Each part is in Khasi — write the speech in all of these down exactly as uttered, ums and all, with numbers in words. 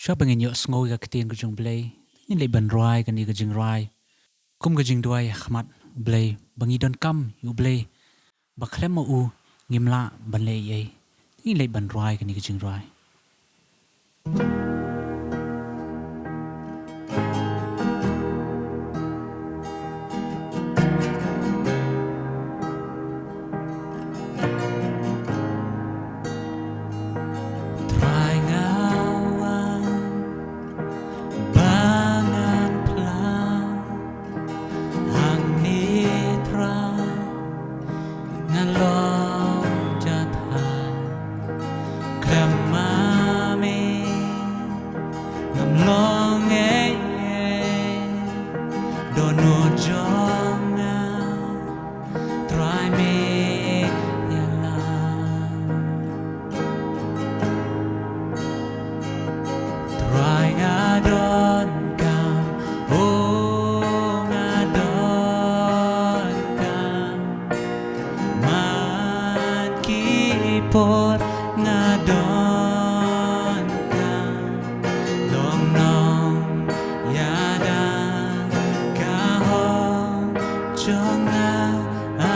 Shuwa ba ngin ïohsngew ïa ka ktien ka jong U Blei, ngin leit ban rwai kane ka jingrwai kum ka jingduwai ha khmat U Blei, ba ngi donkam ïa U Blei, ba khlem ma u ngim lah ban leh ei ei. Ngin leit ban rwai kane ka jingrwai. Trai, nga wan ba ngan phla hangne, Trai, ngan long jatthait. Khlem ma me ngam long ei ei. Dohnud jong nga, Trai, me ïalam. Trai, nga donkam, oh, nga donkam. Man ki por nga donkam. Long nongïada ka hok jong nga, A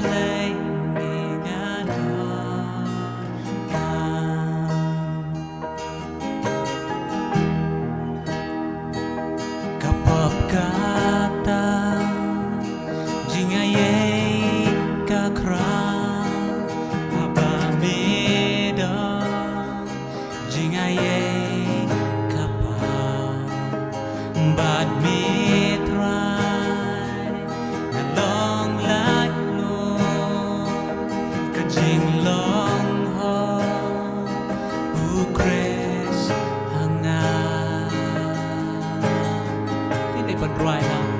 Blei, me nga donkam. Ka pop kata jingaiei ka khraw, haba me don jingaiei ka paw. Bad me, Trai, nga long lait noh ka jinglong hok U Khrist ha nga. Ngin ïa pynrwai lang.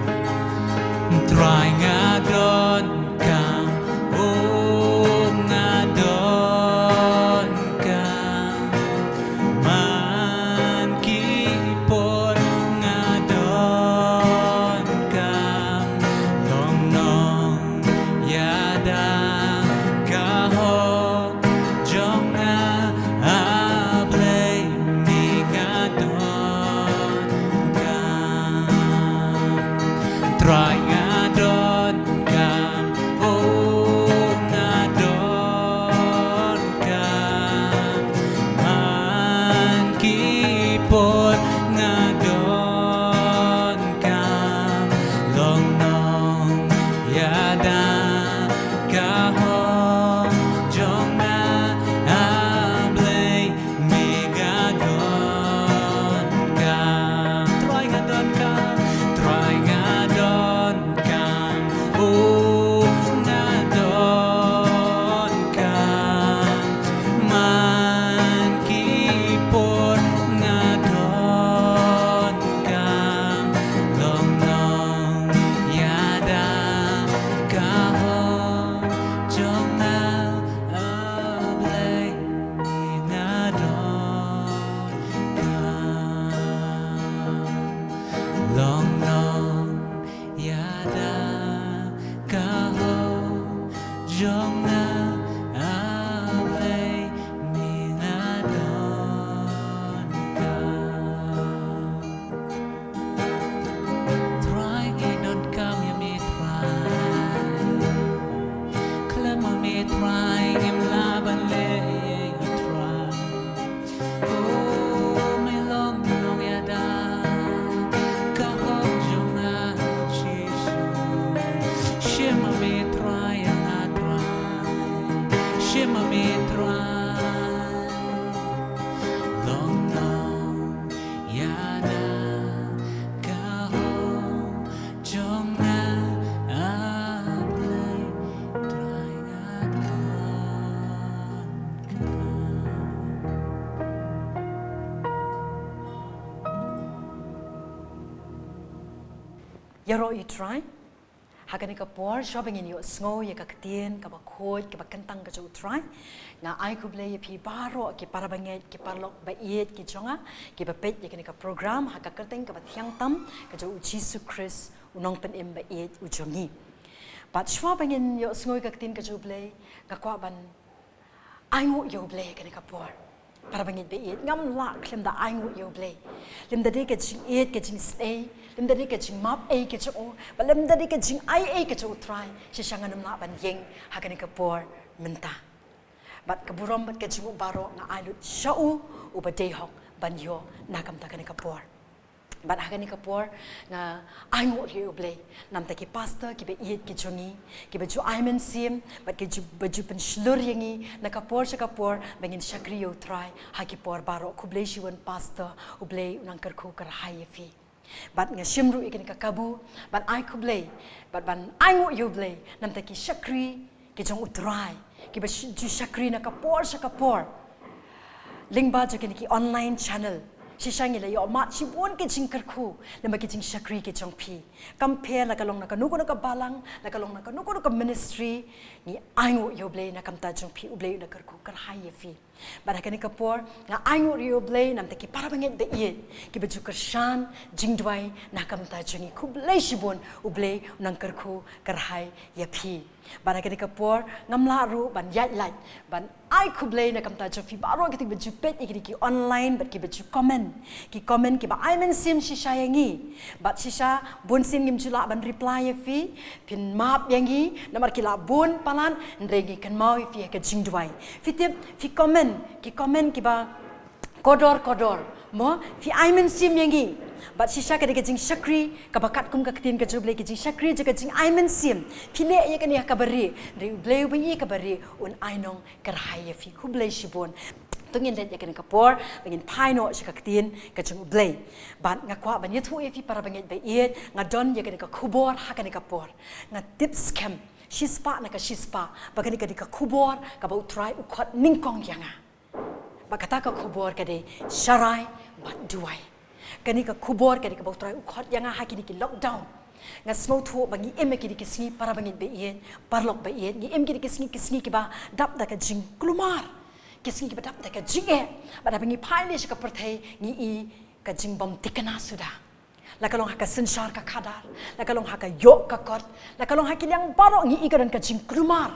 Trai, nga donkam, oh, nga donkam. Man ki por nga donkam. Long nongïada ka hok jong nga, A Blei, me nga donkam. Trai, nga donkam, oh, nga donkam. Man ki por nga donkam. Long nongïada ka hok jong nga, A Blei, me nga donkam. Trai, nga donkam. Trai, nga donkam. Oh, nga donkam. Man ki por nga donkam. Long nongïada ka hok jong nga, A Blei, me nga donkam. Long nongïada ka hok jong nga, A Blei, me nga donkam. Trai, ngi donkam ïa me, Trai. Khlem ma me, Trai, ngim lah ban leh ei ei, Trai. Oh, me long nongïada ka hok jong nga, Jisu. Shim ma me, Trai, ïa nga, Trai. Shim ma me, Trai. Long nongïada ka hok jong nga, A Blei, Trai, nga donkam. Ïaroh ïa U Trai. Ha kane ka por, shuwa ba ngin ïohsngew ïa ka ktien kaba khuid, kaba kyntang ka jong U Trai, nga ai khublei ïa phi baroh ki para bangeit, ki paralok ba ïeit ki jong nga, kiba peit ïa kane ka program ha ka kyrteng kaba thiang tam ka jong U Jisu Khrist, U Nongpynim ba ïeit u jong ngi. Bad shuwa ba ngin ïohsngew ïa ka ktien ka jong U Blei, nga kwah ban ainguh ïa U Blei ha kane ka por. Para bangeit baieit, ngam lah khlem da ainguh ïa U Blei. Lymda dei ka jingïeit ka jingshlei, lymda dei ka jingmap ei ka jong u, bad lymda dei ka jingai ei ka jong U Trai, shisha ngan ym lah ban ïeng ha kane ka por mynta. Bad ka burom bad ka jingmut baroh nga ai lut sha u, uba dei hok ban ïoh na ka bynta kane ka por. Bad ha kane ka por nga ainguh ïa U Blei namar ki pastor kiba ïeit ki jong ngi, kiba ju ai mynsiem bad kiba ju pynshlur ïa ngi na ka por sha ka por ba ngin shakri ïa U Trai ha ki por baroh. Khublei shibun pastor, U Blei un nang kyrkhu kyrhai ïa phi. Bad nga shim ruh ïa kane ka kabu ban ai khublei bad ban ainguh ïa U Blei namar ki shakri ki jong U Trai, kiba ju shakri na ka por sha ka por lyngba jong kine ki online channel. Shisha ngi la ïoh mad shibun ki jingkyrkhu lyngba ki jingshakri ki jong phi. Kam pher la ka long na kano kano ka balang, la ka long na kano kano ka ministry, ngi ainguh ïa U Blei na ka bynta jong phi. U Blei un nang kyrkhu kyrhai ïa phi. Bad ha kane ka por nga ainguh ïa U Blei namar ki para bangeit baieit kiba ju kyrshan jingduwai na ka bynta jong ngi. Khublei shibun, U Blei un nang kyrkhu kyrhai ïa phi. Bad ha kane ka por ngam lah ruh ban ïaid lait ban ai khublei na ka bynta jong phi baroh kito kiba ju peit ïa kine ki online bad kiba ju comment, ki comment kiba ai mynsiem shisha ïa ngi. Bad shisha bun sien ngim ju lah ban reply ïa phi, phin map ïa ngi namar ki la bun palat, hynrei ngi kynmaw ïa phi ha ka jingduwai. Phi tip, phi comment, ki comment kiba kordor kordor, mo, phi ai mynsiem ïa ngi. Bad shisha ka dei ka jingshakri kaba katkum ka ktien ka jong U Blei, ka jingshakri jong ka jingai mynsiem. Phi leh ïa kane ha kaba rieh, hynrei U Blei uba ïohi ha kaba rieh un ai nong kyrhai ïa phi. Khublei shibun. To ngin leit ïa kane ka por ba ngin phai noh sha ka ktien ka jong U Blei. Bad nga kwah ban ïathuh ïa phi para bangeit baieit, nga don ïa kane ka khubor ha kane ka por. Nga tip skhem shispah na ka shispah ba kane ka dei ka khubor kaba U Trai u khot nyngkong ïa nga. Bad kata ka khubor ka dei sharai bad duwai. Kane ka khubor ka dei kaba U Trai u khot ïa nga ha kine ki lockdown. Nga sngewthuh ba ngi im ha kine ki sngi para bangeit baieit, paralok baieit, ngi im kine ki sngi, ki sngi kiba dap da ka jingkulmar, ki sngi kiba dap da ka jingeh. Bad haba ngi phai leit sha ka pyrthei ngi i ka jingbym thikna suda. La ka long ha ka synshar ka khadar, la ka long ha ka ïoh ka kot, la ka long ha ki liang baroh ngi i ka don ka jingkulmar.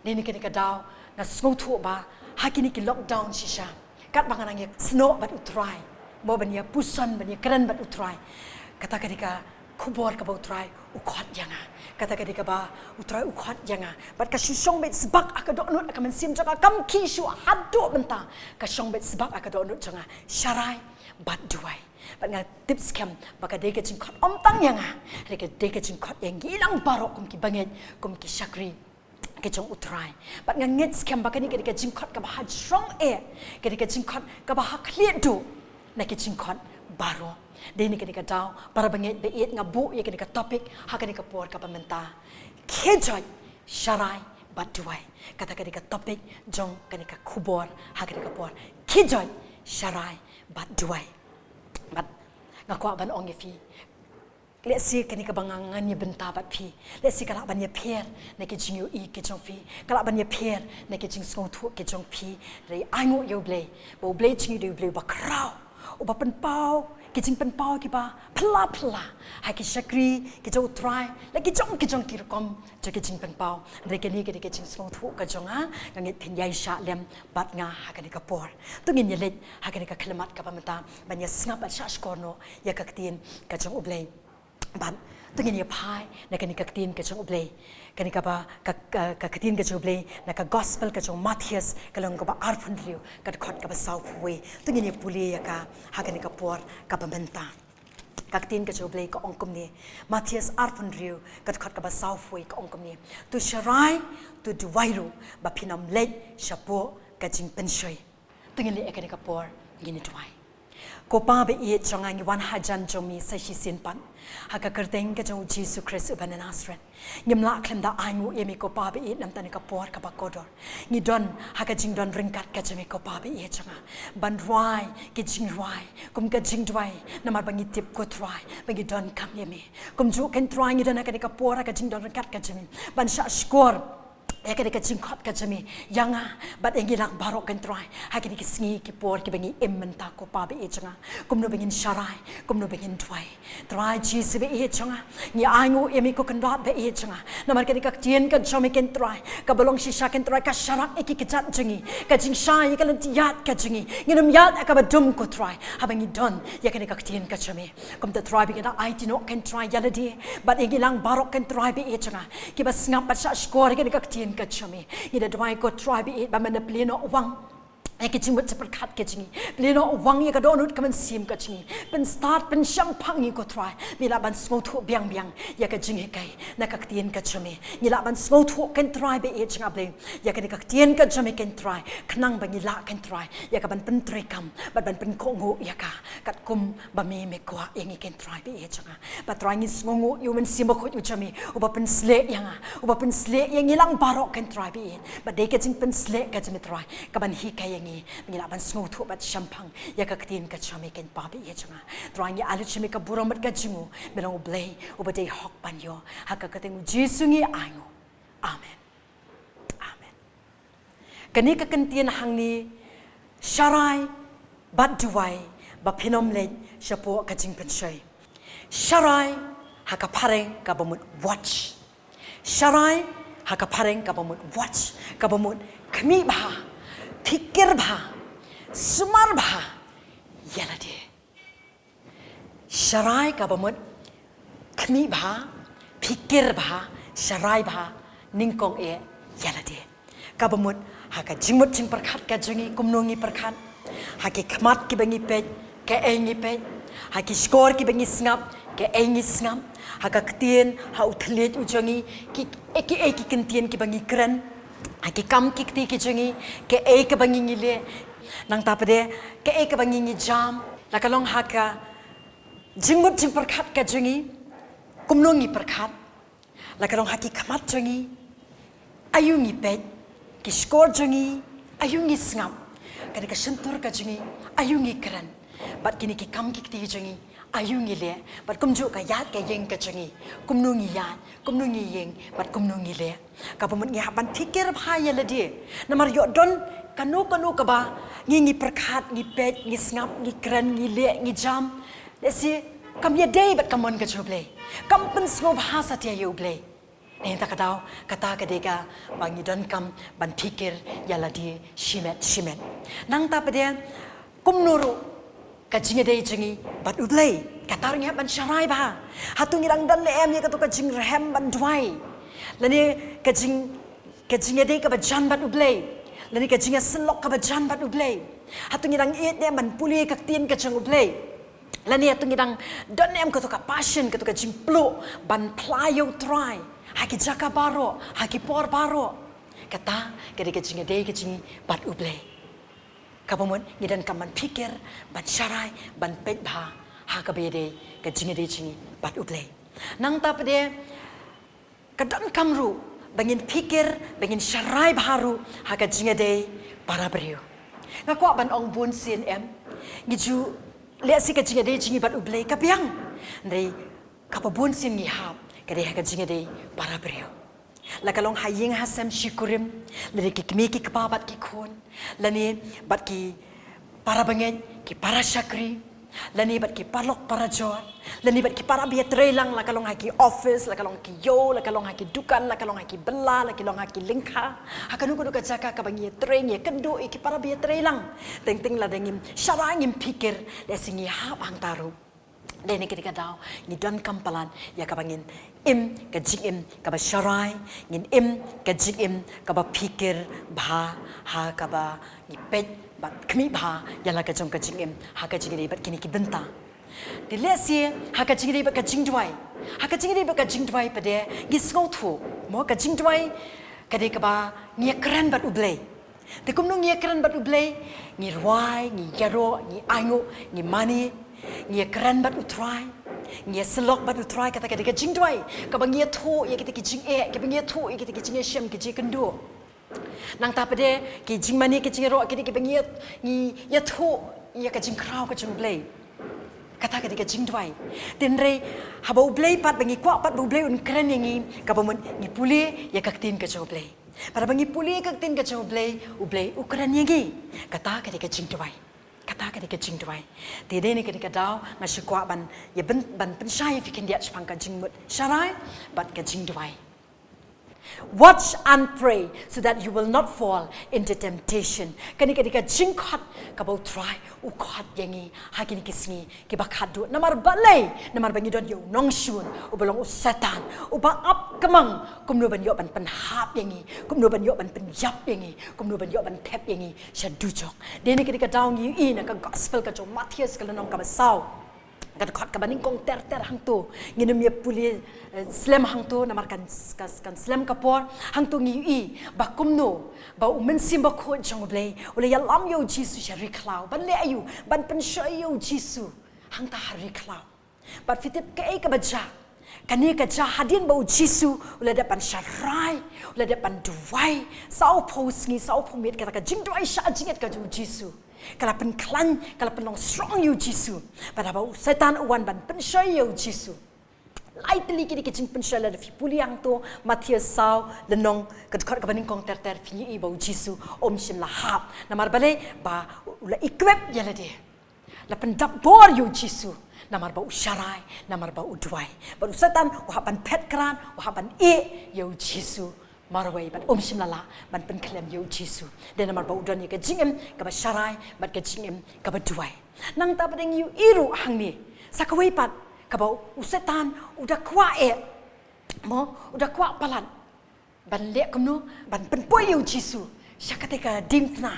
Dei na kane ka daw nga sngewthuh ba ha kine ki lockdown shisha, katba nga nang ïasnoh bad U Trai, mo, ban ïa puson, ban ïakren bad U Trai, kata ka dei ka khubor kaba U Trai u khot ïa nga. Kata ka dei kaba U Trai u khot ïa nga. Bad ka shu shong beit sbak ha ka dohnud, ha ka mynsiem jong nga, kam khih shuh haduh mynta. Ka shong beit sbak ha ka dohnud jong nga, sharai bad duwai. Bad nga tip skhem ba ka dei ka jingkhot ym tang ïa nga, hynrei ka dei ka jingkhot ïa ngi lang baroh kum ki bangeit, kum ki shakri ki jong U Trai. Bad nga ngeit skhem ba kane ka dei ka jingkhot kaba hajrong eh, ka dei ka jingkhot kaba ha khlieh duh na ki jingkhot baroh. Dei na kane ka daw para bangeit baieit, nga buh ïa kane ka topic ha kane ka por kaba mynta. Khie joit, sharai bad duwai. Kata ka dei ka topic jong kane ka khubor ha kane ka por. Khie joit, sharai bad duwai. Bad nga kwah ban ong ïa phi, lehse kane kaba nga ngan ïa bynta bad phi, lehse ka lah ban ïapher na ki jingïohi ki jong phi, ka lah ban ïapher na ki jingsngewthuh ki jong phi. Hynrei ainguh ïa U Blei ba U Blei jong ngi u dei U Blei uba khraw, uba pynpaw ki jingpynpaw kiba phylla phylla ha ki shakri ki jong U Trai, la ki jong ki jong ki rukom jong ki jingpynpaw. Hynrei kane ka dei ka jingsngewthuh ka jong nga, nga ngeit phin ïaishah lem bad nga ha kane ka por. To ngin ïaleit ha kane ka khyllipmat kaba mynta ban ïasngap bad shahshkor noh ïa ka ktien ka jong U Blei. Bad to ngin ïa phai na kane ka ktien ka jong U Blei, kane kaba ka, ka, ka ktien ka jong U Blei na ka gospel ka jong u Mathaios, ka lynnong kaba arphew hynriew, ka dkhot kaba sawphew wei. To ngin ïa pule ïa ka ha kane ka por kaba mynta. Ka ktien ka jong U Blei ka ong kumne. Mathaios arphew hynriew, ka dkhot kaba sawphew wei, ka ong kumne: To sharai, to duwai ruh, ba phin ym leit shapoh ka jingpynshoi. To ngin leit ha kane ka por ngin ïa duwai. Ko Pa baieit jong nga, ngi wan hajan jong me sa shisien pat ha ka kyrteng ka jong U Jisu Khrist uba na Nasareth. Ngim lah khlem da ainguh ïa me ko Pa baieit namar kane ka por kaba kordor. Ngi don ha ka jingdon ryngkat ka jong me ko Pa baieit jong nga, ban rwai ki jingrwai kum ka jingduwai, namar ba ngi tip ko Trai ba ngi donkam ïa me. Kumjuh ko Trai ngi don ha kane ka por ha ka jingdon ryngkat ka jong me ban shahshkor ïa kane ka jingkhot ka jong me ïa nga bad ïa ngi lang baroh, ko Trai, ha kine ki sngi ki por kiba ngi im mynta, ko Pa ba ïeit jong nga. Kumno ba ngin sharai, kumno ba ngin duwai. Trai Jisu ba ïeit jong nga, ngi ainguh ïa me, ko Kynrad ba ïeit jong nga. Namar kane ka ktien ka jong me, ko Trai, kaba long shisha, ko Trai, ka sharak ïa ki kjat jong ngi, ka jingshai ïa ka lynti ïaid ka jong ngi. Ngin ym ïaid ha kaba dum, ko Trai, haba ngi don ïa kane ka ktien ka jong me. Kumta Trai ba ngi da aiti noh, ko Trai, ïa lade bad ïa ngi lang baroh, ko Trai ba ïeit jong nga, kiba sngap bad shahshkor ïa kane ka ktien ka jong me. Ngi da duwai, ko Trai ba ïeit, ba men da plie noh wang ïa ki jingmut jingpyrkhat ka jong ngi, plie noh wang ïa ka dohnud ka mynsiem ka jong ngi, pynstad pynshemphang ïa ngi, ko Trai, ba ngi lah ban sngewthuh biang biang ïa ka jinghikai na ka ktien ka jong me. Ngi lah ban sngewthuh, ko Trai ba ïeit jong nga Blei, ïa kane ka ktien ka jong me, ko Trai, khnang ba ngi lah, ko Trai, ïa ka ban pyntreikam bad ban pynkohnguh ïa ka katkum ba me, me kwah ïa ngi, ko Trai ba ïeit jong nga. Bad Trai, ngi sngewnguh ïa u Mynsiem Bakhuid u jong me, uba pynshlei ïa nga, uba pynshlei ïa ngi lang baroh, ko Trai ba ïeit. Bad dei ka jingpynshlei ka jong me, Trai, ka ban hikai ïa ngi ba ngi lah ban sngewthuh bad shemphang ïa ka ktien ka jong me, ko Pa ba ïeit jong nga. Trai, ngi ai lut sha me ka burom bad ka jingnguh, me long U Blei uba dei hok ban ïoh. Ha ka kyrteng U Jisu ngi ainguh. Amen. Amen. Kane ka ktien hangne, sharai bad duwai, ba phin ym leit shapoh ka jingpynshoi. Sharai ha ka phareng kaba mut watch. Sharai ha ka phareng kaba mut watch, kaba mut khmih bha, phikir bha, sumar bha ïa lade. Sharai kaba mut khmih bha, phikir bha, sharai bha, nyngkong eh ïa lade. Kaba mut ha ka jingmut jingpyrkhat ka jong ngi, kumno ngi pyrkhat, ha ki khmat kiba ngi peit, kaei ngi peit, ha ki shkor kiba ngi sngap, kaei ngi sngap, ha ka ktien, ha u thylliej u jong ngi, ki, kiei ki kyntien kiba ngi kren, ha ki kam ki kti ki jong ngi, kaei kaba ngi, ngi leh, nangta pat de kaei kaba ngi, ngi jam. La ka long ha ka jingmut jingpyrkhat ka jong ngi, kumno ngi pyrkhat. La ka long ha ki khmat jong ngi, aïu ngi peit, ki shkor jong ngi, aïu ngi sngap, ka dei ka shyntur ka jong ngi, aïu ngi kren, bad kine ki kam ki kti jong ngi, aïu ngi leh, bad kumjuh ka ïaid ka ïeng ka jong ngi, kumno ngi ïaid, kumno ngi ïeng, bad kumno ngi leh. Kaba mut ngi hap ban phikir bha ïa lade. Namar ïoh don kano kano kaba ngi, ngi pyrkhat, ngi peit, ngi sngap, ngi kren, ngi leh, ngi jam, lehse kam ïadei bad ka mon ka jong U Blei, kam pynsngewbha satia ïa U Blei. Nangta ka daw, kata ka dei kaba ngi donkam ban phikir ïa lade shimet shimet. Nangta pat de, kumno ruh ka jingïadei jong ngi bad U Blei, kata ruh ngi hap ban sharai bha. Hato ngi dang don ne em ïa kato ka jingrhem ban duwai, lane ka jing, ka jingïadei kaba jan bad U Blei, lane ka jingïasyllok kaba jan bad U Blei? Hato ngi dang ïeit ne em ban pule ka ktien ka jong U Blei? Lane hato ngi dang don ne em kato ka passion, kato ka jingpluh ban phla ïa U Trai ha ki jaka baroh, ha ki por baroh? Kata ka dei ka jingïadei ka jong ngi bad U Blei. Kaba mut ngi donkam ban phikir, ban sharai, ban peit bha ha kaba ïadei ka jingïadei jong ngi bad U Blei. Nangta pat de, ka donkam ruh ba ngin phikir, ba ngin sharai bha ruh ha ka jingïadei para briew. Nga kwah ban ong, bunsien em ngi ju leh shi ka jingïadei jong ngi bad U Blei ka biang, hynrei kaba bunsien ngi hap ka dei ha ka jingïadei para briew. La ka long ha ïing ha sem shi kurim, lane ki kmie ki kpa bad ki khun, lane bad ki para bangeit, ki para shakri, lane bad ki paralok parajor, lane bad ki para ba ïatreilang, la ka long ha ki office, la ka long ha ki ïew, la ka long ha ki dukan, la ka long ha ki bylla, la ka long ha ki lyngkha, ha kano kano ka jaka kaba ngi ïatrei, ngi ïakynduh ïa ki para ba ïatreilang. Teng teng lada ngim sharai, ngim phikir, lehse ngi hap hangta ruh. Dei na kane ka daw ngi donkam palat ïa kaba ngin im ka jingim kaba sharai, ngin im ka jingim kaba phikir bha, ha kaba ngi peit bad khmih bha ïa la ka jong ka jingim ha ka jingïadei bad kine ki bynta. Te lehse ha ka jingïadei bad ka jingduwai, ha ka jingïadei bad ka jingduwai pat de ngi sngewthuh, mo, ka jingduwai ka dei kaba ngi ïakren bad U Blei. Te kumno ngi ïakren bad U Blei? Ngi rwai, ngi ïaroh, ngi ainguh, ngi mane, ngi ïakren bad U Trai, ngi ïasyllok bad U Trai, kata ka dei ka jingduwai, kaba ngi ïathuh ïa kita ki jingeh, kaba ngi ïathuh ïa kita ki jingïashem, ki jingïakynduh. Nangta pat de ki jingmane, ki jingïaroh, ki dei kiba ngi ïa, ngi ïathuh ïa ka jingkhraw ka jong U Blei. Kata ka dei ka jingduwai. Te hynrei haba U Blei pat, ba ngi kwah pat ba U Blei un kren ïa ngi, kaba mut ngi pule ïa ka ktien ka jong U Blei. Bad haba ngi pule ka ktien ka jong U Blei, U Blei u kren ïa ngi. Kata ka dei ka jingduwai. Kata ka dei ka jingduwai. Te dei na kane ka daw nga shu kwah ban ïa ban, ban pynshai ïa phi khyndiat shaphang ka jingmut sharai bad ka jingduwai. Watch and pray so that you will not fall into temptation. Kane ka dei ka jingkhot kaba U Trai u khot ïa ngi ha kine ki sngi kiba khatduh. Namar balei? Namar ba ngi don ïa u nongshun uba long u Soitan, uba ap ka mang kumno ban ïoh ban pynhap ïa ngi, kumno ban ïoh ban pynïap ïa ngi, kumno ban ïoh ban thep ïa ngi sha dujok. Dei na kane ka daw ngi ïohi na ka gospel ka jong u Mathaios ka lynnong kaba saw, ka dkhot kaba nyngkong ter ter hangto. Ngin ym ïa pule, eh, slem hangto namar kan, kan, kan slem ka por. Hangto ngi ïohi ba kumno ba u Mynsiem Bakhuid jong U Blei u la ïalam ïa u Jisu sha ri khlaw. Ban leh aïu? Ban pynshoi ïa u Jisu hangta ha ri khlaw. Bad phi tip kaei kaba jia? Kane ka jia hadien ba u Jisu u la dep ban sharai, u la dep ban duwai sawphew sngi sawphew miet. Kata ka jingduwai shah jingit ka jong u Jisu ka la pynkhlaiñ, ka la pynlong strong ïa u Jisu. Bad haba u Soitan u wan ban pynshoi ïa u Jisu, lai tylli kine ki jingpynshoi, lada phi pule hangto Mathaios saw lynnong ka dkhot kaba nyngkong ter ter, phin ïohi ba u Jisu um shym la hap. Namar balei? Ba u la equip ïa lade, la pyndap bor ïa u Jisu namar ba u sharai, namar ba u duwai. Bad u Soitan u hap ban phet krat, u hap ban ïeh ïa u Jisu marwei bad um shym la lah ban pynkhlem ïa u Jisu. Dei namar ba u don ïa ka jingim kaba sharai bad ka jingim kaba duwai. Nangta pat ngi ïohi ruh hangne sa kawei pat kaba u Soitan u da kwah eh, mo, u da kwah palat ban leh kumno? Ban pynpoi ïa u Jisu sha katei ka diengphna.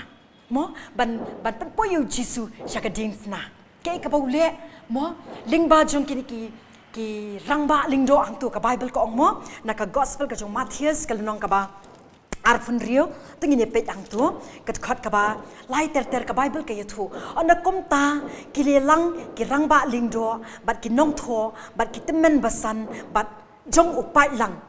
Mo, ban, ban pynpoi ïa u Jisu sha ka diengphna. Kaei kaba u leh? Mo, lyngba jong kine ki, ki rangbah lyngdoh hangto, ka Baibl ka ong, mo, na ka gospel ka jong u Mathaios ka lynnong kaba arphew hynriew, to ngin ïa peit hangto ka dkhot kaba lai ter ter, ka Baibl ka ïathuh. Ynda kumta ki la ïalang ki rangbah lyngdoh bad ki nongthoh bad ki tymmen basan bad jong u paidlang,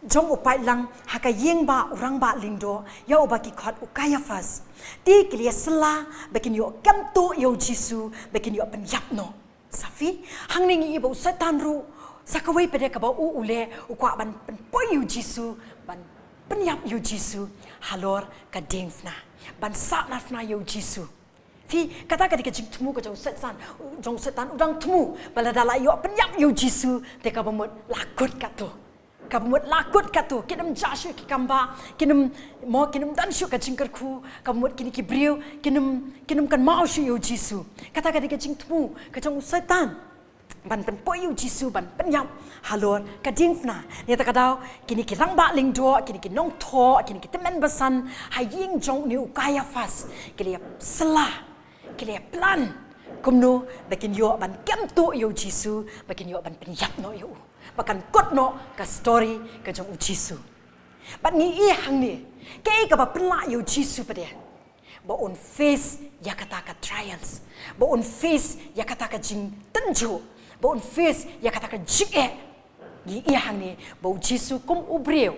jong u paidlang ha ka ïing ba u rangbah lyngdoh, ïa uba ki khot u Kaiaphas. Te ki la ïasylla ba kin ïoh kem tuh ïa u Jisu, ba kin ïoh pynïap noh. Sa phi, hangne ngi ïohi ba u Soitan ruh sa kawei pat de kaba u, u leh, u kwah ban pynpoi ïa u Jisu, ban pynïap ïa u Jisu halor ka diengphna, ban sahnarphna ïa u Jisu. Phi, kata ka dei ka jingthmu ka jong u Soitan, jong u Soitan, u dang thmu ba lada la ïoh pynïap ïa u Jisu te kaba mut la kut katto. Kaba mut la kut katto, kin ym jia shuh ki kam bah, kin ym, mo, kin ym don shuh ka jingkyrkhu, kaba mut kine ki briew kin ym, kin ym kynmaw shuh ïa u Jisu. Kata ka dei ka jingthmu ka jong u Soitan, ban pynpoi ïa u Jisu ban pynïap halor ka diengphna. Nangta ka daw kine ki rangbah lyngdoh, kine ki nongthoh, kine ki tymmen basan ha ïing jong une u Kaiaphas, ki la ïasylla, ki la ïaplan kumno ba kin ïoh ban kem tuh ïa u Jisu, ba kin ïoh ban pynïap noh ïa u, ba kan kut noh ka story ka jong u Jisu. Bad ngi ïohi hangne kaei kaba pynlah ïa u Jisu pat de, ba un face ïa kata ka trials, ba un face ïa kata ka jingtynjuh, ba un face ïa kata ka jingeh. Ngi ïohi hangne ba u Jisu kum u briew,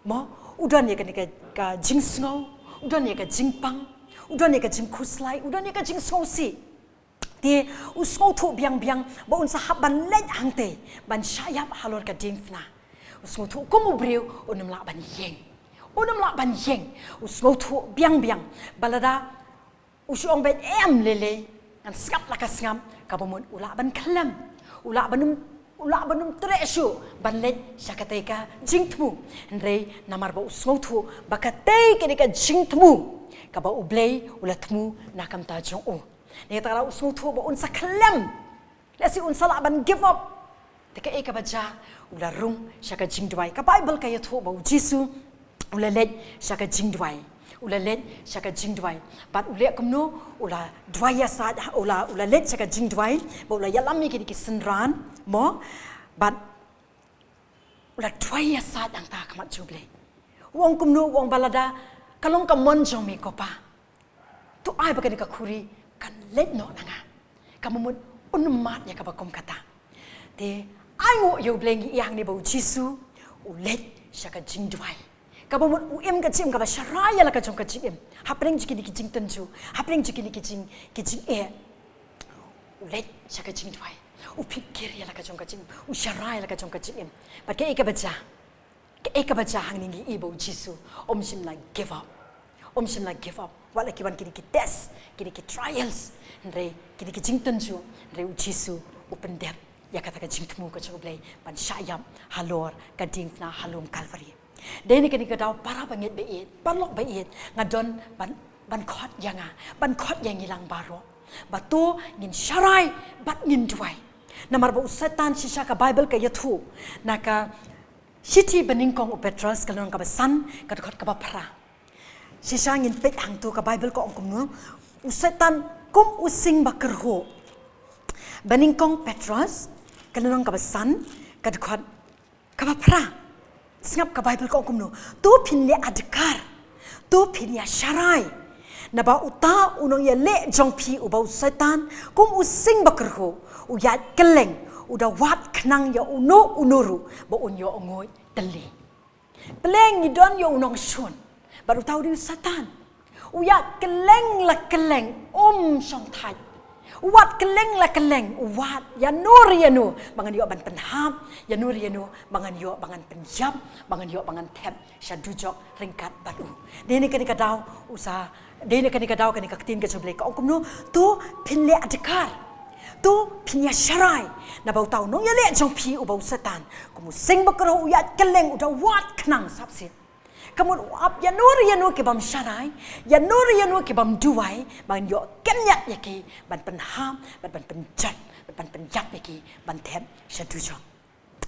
mo, u don ïa kane ka, ka jingsngew, u don ïa ka jingpang, u don ïa ka jingkhuslai, u don ïa ka jingsngewsih. Te u sngewthuh biang biang ba un sa hap ban leit hangtei ban shah ïap halor ka diengphna. U sngewthuh kum u briew un ym lah ban ïeng. Un ym lah ban ïeng. U sngewthuh biang biang ba lada u shu ong beit em lei lei, ngan sngap la ka sngap, kaba mut u lah ban khlem, u lah ban ym, u lah ban ym treh shuh ban leit sha katei ka jingthmu. Hynrei namar ba u sngewthuh ba katei ka dei ka jingthmu kaba U Blei u la thmu na ka bynta jong u. Nangta ka daw u sngewthuh ba un sa khlem, lehse un sa lah ban give up. Te kaei kaba jia? U la rung sha ka jingduwai. Ka Baibl ka ïathuh ba u Jisu u la leit sha ka jingduwai. U la leit sha ka jingduwai. Bad u leh kumno? U la duwai ïasaid, u la, u la leit sha ka jingduwai, bad u la ïalam ïa kine ki synran, mo, bad u la duwai ïasaid hangta ha khmat jong U Blei. U ong kumno? U ong ba lada ka long ka mon jong me ko Pa, to ai ba kane ka khuri kan leit noh na nga. Kaba mut un ym mad ïa kaba kum kata. Te ainguh ïa U Blei, ngi ïohi hangne ba u Jisu u leit sha ka jingduwai. Kaba mut u im ka jingim kaba sharai ïa la ka jong ka jingim. Hapdeng jong kine ki jingtynjuh, hapdeng jong kine ki jing, ki jingeh, u leit sha ka jingduwai. U phikir ïa la ka jong ka jingim, u sharai ïa la ka jong ka jingim. Bad kaei kaba jia? Kaei kaba jia hangne ngi i ba u Jisu um shym la give up. Um shym la give up. Wat la ki wan kine ki test, kine ki trials, hynrei kine ki jingtynjuh, hynrei u Jisu u pyndep ïa kata ka jingthmu ka jong u Blei ban shah ïap halor ka diengphna ha lum Kalbari. Dei na kane ka daw para bangeit baieit, paralok baieit, nga don ban, ban khot ïa nga, ban khot ïa ngi lang baroh ba to ngin sharai bad ngin duwai. Namar ba u Soitan, shisha ka Baibl ka ïathuh na ka shithi banyngkong u Petros ka lynnong kaba san ka dkhot kaba phra. Shisha ngin peit hangto ka Baibl ka ong kumno, u Soitan kum u sing ba kyrhuh. Banyngkong Petros ka lynnong kaba san ka dkhot kaba phra. Sngap ka Baibl ka ong kumno, to phin leh adkar, to phin ïa sharai. Naba uta u nongïaleh jong phi uba u Soitan, kum u sing ba kyrhuh, u ïaid kylleng, u da wad khnang ïa uno uno ruh ba un ïoh nguid tylli. Pyrshang ngi don ïa u nongshun, bad uta u dei u Soitan. U ïaid kylleng la kylleng, um shong thait. U wad kylleng la kylleng, u wad ïano re ïano ba ngan ïoh ban pynhap, ïano re ïano ba ngan ïoh ba ngan pynïap, ba ngan ïoh ba ngan thep sha dujok ryngkat bad u. Dei na kane ka daw u sa, dei na kane ka daw kane ka ktien ka jong u Blei ka ong kumno, to phin leh adkar, to phin ïa sharai. Naba uta u nongïaleh jong phi uba u Soitan, kum u sing ba kyrhuh u ïaid kylleng, u da wad khnang sap sit. Ka mut u ap ïano re ïano ki bym sharai, ïano re ïano ki bym duwai, ban ïoh kynïap ïa ki, ban pynhap, ban, ban pynjot, ban, ban pynïap ïa ki, ban thep sha dujok.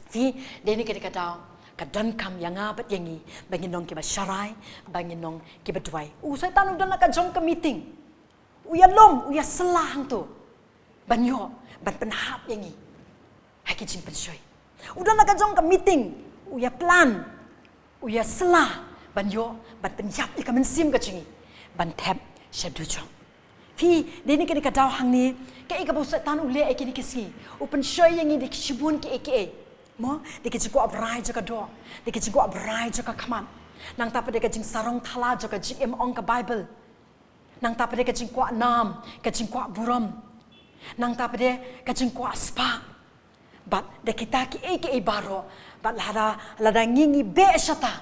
Phi, dei na kane ka daw ka donkam ïa nga bad ïa ngi ba ngin long kiba sharai, ba ngin long kiba duwai. U Soitan u don la ka jong ka meeting. U ïalum, u ïasylla hangto ban ïoh ban pynhap ïa ngi ha ki jingpynshoi. U don la ka jong ka meeting, u ïaplan, u ïasylla ban ïoh ban pynïap ïa ka mynsiem ka jong ngi, ban thep sha dujok. Phi, dei na kane ka daw hangne, kaei kaba u Soitan u leh ïa kine ki sngi, u pynshoi ïa ngi da ki shibun kiei kiei. Mo, da ki jingkwah brai jong ka doh, da ki jingkwah brai jong ka khmat. Nangta pat da ka jingsarong thala jong ka jingim, ong ka Baibl. Nangta pat da ka jingkwah nam, ka jingkwah burom. Nangta pat da ka jingkwah spah. Bad da kita kiei kiei baroh, bad lada, lada ngi, ngi beh shata,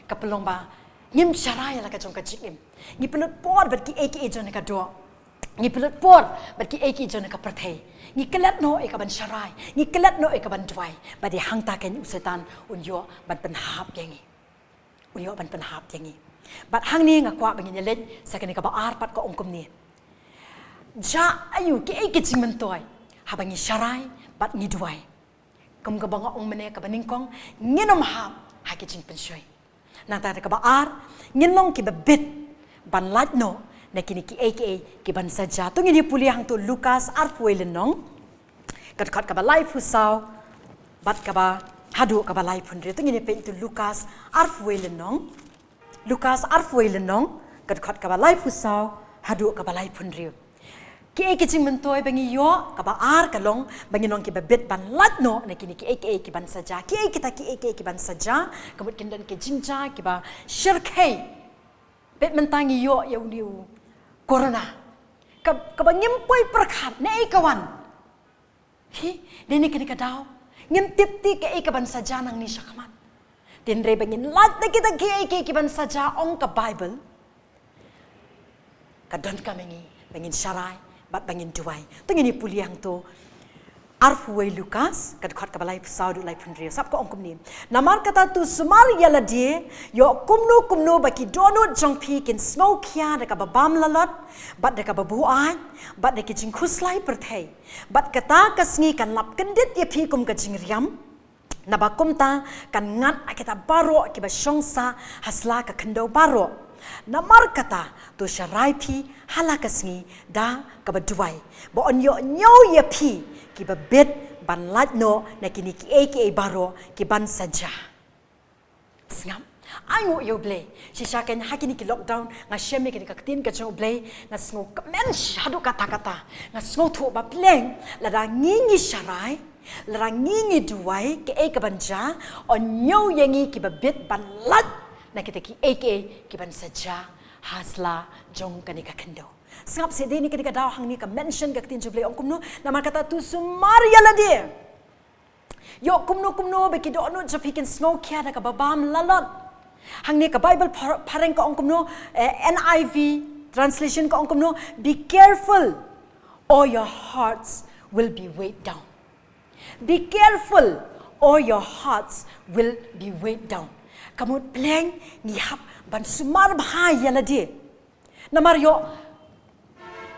ka pynlong ba ngim sharai ïa la ka jong ka jingim. Ngi pynlut por bad kiei kiei jong ka doh. Ngi pynlut por bad kiei kiei jong ka pyrthei. Ngi klet noh ïa ka ban sharai, ngi klet noh ïa ka ban duwai. Bad dei hangta kein u Soitan un ïoh ban pynhap ïa ngi. Un ïoh ban pynhap ïa ngi. Bad hangne nga kwah ba ngin ïaleit sha kane kaba ar pat, ka ong kumne. Jia aïu, kiei ki jingmyntoi haba ngi sharai bad ngi duwai. Kum kaba nga ong mynne kaba nyngkong, ngin ym hap ha ki jingpynshoi. Nangta kaba ar, ngin long kiba bit ban lait noh na kine kiei kiei ki ban sa jia. To ngin ïa pule hangto Lukas arphew wei lynnong, ka dkhot kaba laiphew saw bad kaba haduh kaba laiphew hynriew. To ngin ïa peit to Lukas arphew wei lynnong. Lukas arphew wei lynnong, ka dkhot kaba laiphew saw haduh kaba laiphew hynriew. Kiei ki jingmyntoi ba ngi ïoh, kaba ar ka long ba ngin long kiba bit ban lait noh na kine kiei kiei ki ban sa jia. Kiei kita kiei kiei ki ban sa jia? Ka mut kin don ki jingjia kiba shyrkhei. Bad mynta ngi ïoh ïa une u corona, ka, kaba ngim poi pyrkhat naei ka wan. Phi, dei na kane ka daw ngim tip te kaei ka ban sa jia nangne shakhmat. Hynrei ba ngin lait na kita kiei kiei ki ban sa jia, ong ka Baibl, ka donkam ïa ngi ba ngin sharai bad ba ngin duwai. To ngin ïa pule hangto arphew wei Lukas, ka dkhot kaba laiphew saw haduh laiphew hynriew. Sngap, ka ong kumne. Namar kata to sumar ïa lade, ïoh kumno kumno ba ki dohnud jong phi kin sngewkhia da kaba bam lalot, bad da kaba buaid, bad da ki jingkhuslai pyrthei. Bad kata ka sngi kan lap kyndit ïa phi kum ka jingriam. Naba kumta kan ngat ha kita baroh kiba shong sah ha sla ka khyndew baroh. Namar kata to sharai phi ha la ka sngi da kaba duwai, ba yn ïoh ñiew ïa phi kiba bit ban lait noh na kine kiei kiei baroh ki ban sa jia. Sngap. Ai nguh ïa u Blei. Shisha kein ha kine ki lockdown nga shem ïa kine ka ktien ka jong u Blei, nga sngewkmen haduh katta katta. Nga sngewthuh ba pyrshang lada ngi ngi sharai, lada ngi ngi duwai, kaei ka ban jia? Yn ñiew ïa ngi kiba bit ban lait na kita kiei kiei ki ban sa jia ha sla jong kane ka khyndew. Sngap seh, dei na kane ka daw hangne ka mention ka ktien jong u Blei, ong kumno? Namar kata to sumar ïa lade, Ïoh kumno kumno ba ki dohnud jong phi kin sngewkhia da kaba bam lalot. Hangne ka Bible phar-, phareng ka ong kumno, eh, N I V translation ka ong kumno, "Be careful, or your hearts will be weighed down." Be careful, or your hearts will be weighed down. Ka mut pleng ngi hap ban sumar bha ïa lade. Namar ïoh,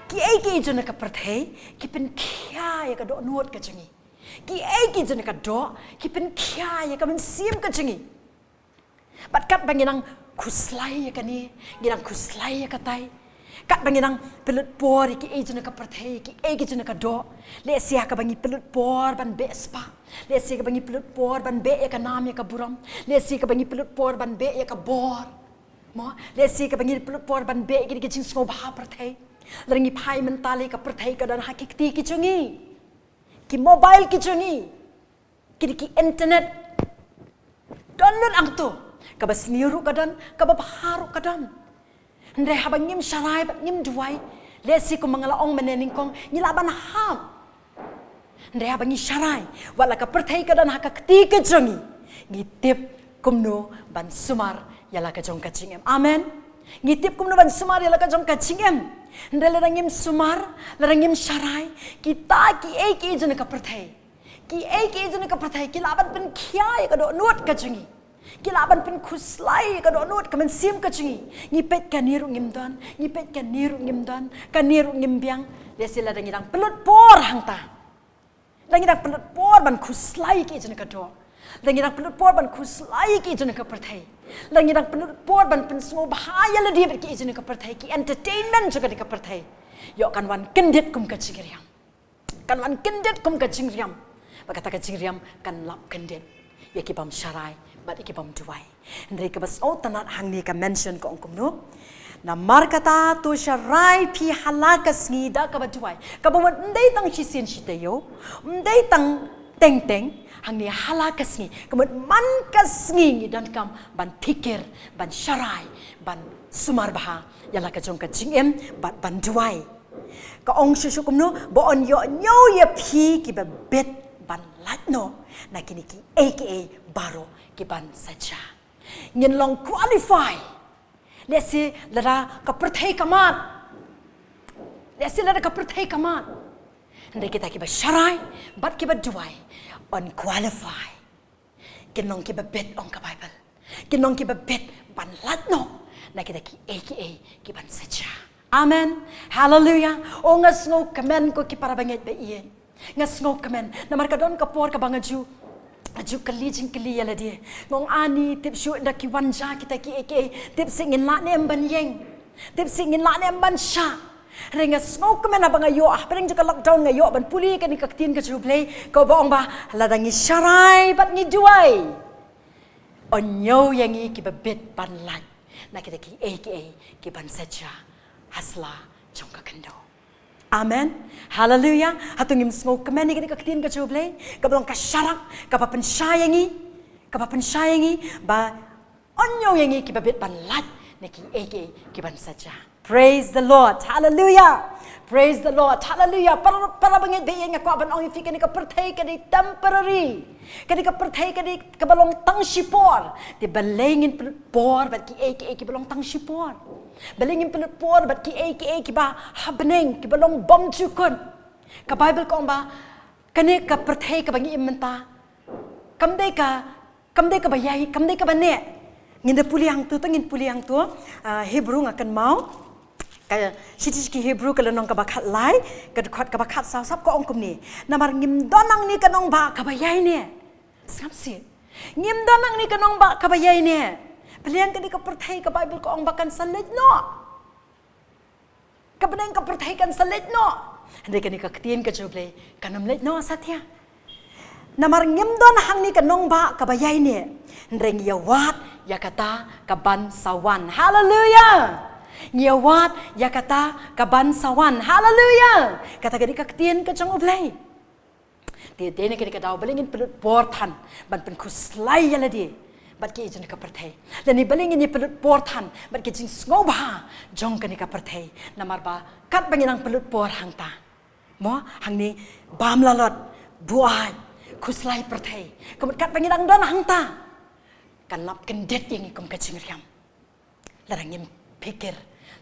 kiei kiei jong ka pyrthei ki pynkhia ïa ka dohnud ka jong ngi. Kiei kiei jong ka doh ki pynkhia ïa ka mynsiem ka jong ngi. Bad katba ngi nang khuslai ïa kane, ngi nang khuslai ïa katai. Katba ngi nang pynlut por ïa kiei jong ka pyrthei, kiei kiei jong ka doh. Lehse ha kaba ngi pynlut por ban beh spah. Lehse kaba ngi pynlut por ban beh ïa ka nam ïa ka burom. Lehse kaba ngi pynlut por ban beh ïa ka bor. Mo, lehse kaba ngi pynlut por ban beh ïa ki jingsngewbha pyrthei. Lada ngi phai mynta lei ka pyrthei ka don ha ki kti ki jong ngi. Ki mobile ki jong ngi. Kine ki internet. Don lut hangto. Kaba sniew ruh ka don, kaba bha ruh ka don. Hynrei haba ngim sharai bad ngim duwai, lehse kumba nga la ong mynne nyngkong, ngi lah ban hap. Hynrei haba ngi sharai, wat la ka pyrthei ka don ha ka kti ka jong ngi, ngi tip kumno ban sumar ïa la ka jong ka jingim. Amen. Ngi tip kumno ban sumar ïa la ka jong ka jingim. Hynrei lada ngim sumar, lada ngim sharai, kita kiei kiei jong ka pyrthei. Kiei kiei jong ka pyrthei ki lah ban pynkhia ïa ka dohnud ka jong ngi. Ki lah ban pynkhuslai ïa ka dohnud ka mynsiem ka jong ngi. Ngi peit kane ruh ngim don, ngi peit kane ruh ngim don, kane ruh ngim biang. Lehse lada ngi dang pynlut por hangta. Lada ngi dang pynlut por ban khuslai ïa kiei jong ka doh. Lada ngi dang pynlut por ban khuslai ïa kiei jong ka pyrthei. Lada ngi dang pynlut por ban pynsngewbha ïa lade bad kiei jong ka pyrthei, ki entertainment jong ka pyrthei. Ïoh kan wan kyndit kum ka jingriam. Kan wan kyndit kum ka jingriam. Bad kata ka jingriam kan lap kyndit ïa ki bym sharai bad ïa ki bym duwai. Hynrei kaba sngewtynnat hangne ka mention ka ong kumno. Namar kata to sharai phi ha la ka sngi da kaba duwai. Kaba mut ym dei tang shisien shi taïew, ym dei tang teng teng, hangne ha la ka sngi. Ka mut man ka sngi ngi donkam ban phikir, ban sharai, ban sumar bha ïa la ka jong ka jingim bad ban duwai. Ka ong shuh shuh kumno, ba yn ïoh ñiew ïa phi kiba bit ban lait noh na kine kiei kiei baroh ki ban sa jia. Ngin long qualify. Lehse lada ka pyrthei ka mad. Lehse lada ka pyrthei ka mad. Hynrei kita kiba sharai bad kiba duwai yn qualify. Kin long kiba bit, ong ka Bible. Kin long kiba bit ban lait noh na kita kiei kiei ki ban sa jia. Amen. Haleluya. O nga sngewkmen ko ki para bangeit ba ïeit. Nga sngewkmen. Namar ka don ka por kaba nga ju, nga ju kylli jingkylli ïa lade. Nga ong ani tip shuh da ki wan jia kita kiei kiei. Tip shuh ngin lah ne em ban ïeng. Tip shuh ngin lah ne em ban shah. Hynrei nga sngewkmen haba nga ïoh, hapdeng jong ka lockdown nga ïoh ban pule kane ka ktien ka jong U Blei, kaba ong ba lada ngi sharai bad ngi duwai, yn ñiew ïa ngi kiba bit ban lait na kita kiei kiei ki ban sa jia ha sla jong ka khyndew. Amen. Haleluya. Hato ngim sngewkmen ïa kane ka ktien ka jong U Blei, kaba long ka sharak kaba pynshai ïa ngi, kaba pynshai ïa ngi ba yn ñiew ïa ngi kiba bit ban lait na kiei kiei ki ban sa jia. Praise the Lord. Hallelujah. Praise the Lord. Hallelujah. Para, para bangeit ba ïeit, nga kwah ban ong ïa phi, kane ka pyrthei ka dei temporary. Kane ka pyrthei ka dei kaba long tang shipor. Te balei ngin pynlut por bad kiei kiei kiba long tang shipor? Balei ngin pynlut por bad kiei kiei kiba ha bneng, kiba long bymjukut? Ka Bible ka ong ba kane ka pyrthei kaba ngi im mynta kam dei ka, kam dei kaba ïai, kam dei kaba neh. Ngin da pule hangto, to ngin pule hangto. Ah, Hebru nga kynmaw. Ka shithi ki Hebru ka lynnong kaba khatlai, ka dkhot kaba khatsaw, sap ka ong kumne. Namar ngim don nangne ka nongbah kaba ïai neh. Sngap sih. Ngim don nangne ka nongbah kaba ïai neh. Pyrshang, kane ka pyrthei ka Bible ka ong ba kan sa leit noh. Ka bneng ka pyrthei kan sa leit noh. Hynrei kane ka ktien ka jong U Blei kan ym leit noh satia. Namar ngim don hangne ka nongbah kaba ïai neh. Hynrei ngi ïa wad ïa kata ka ban sa wan. Haleluya. Ngi ïa wad ïa kata ka ban sa wan. Haleluya. Kata ka dei ka ktien ka jong U Blei. Te dei na kane ka daw balei ngin pynlut por than ban pynkhuslai ïa lade bad kiei jong ka pyrthei? Lane balei ngin ïa pynlut por than bad ki jingsngewbha jong kane ka pyrthei? Namar ba katba ngi nang pynlut por hangta, mo, hangne bam lalot, buaid, khuslai pyrthei. Ka mut katba ngi dang don hangta, kan lap kyndit ïa ngi kum ka jingriam. Lada ngim phikir,